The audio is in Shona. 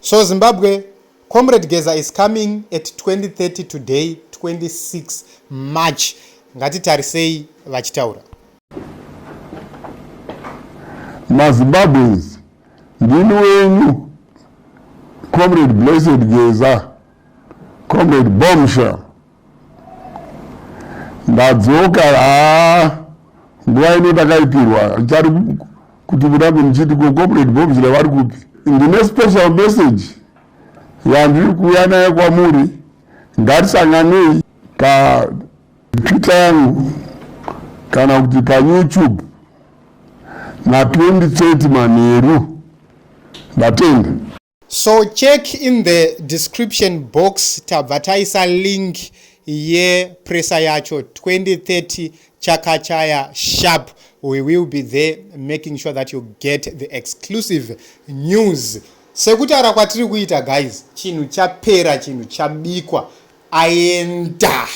So Zimbabwe, Comrade Geza is coming at 20:30 today, 26 March. Ngatitarisei vachitaura. MaZimbabweans, ndini wenyu Comrade Blessed Geza, Comrade Bombshell. Ndadzoka, haa, nguva ino ndakaipirwa chari kuti murambe muchiti ko Comrade Bombshell vari kupi. Ndine special message yandiri kuuya nayo kwamuri. Ngatisanganei pa Twitter yangu kana kuti paYouTube na 20:30 manheru. Ndatenda. So check in the description box, tabva taisa link yepresa yacho. 20:30 chakachaya sharp, we will be there making sure that you get the exclusive news. Sekutaura kwatiri kuita, guys, chinhu chapera, chinhu chabikwa, aenda.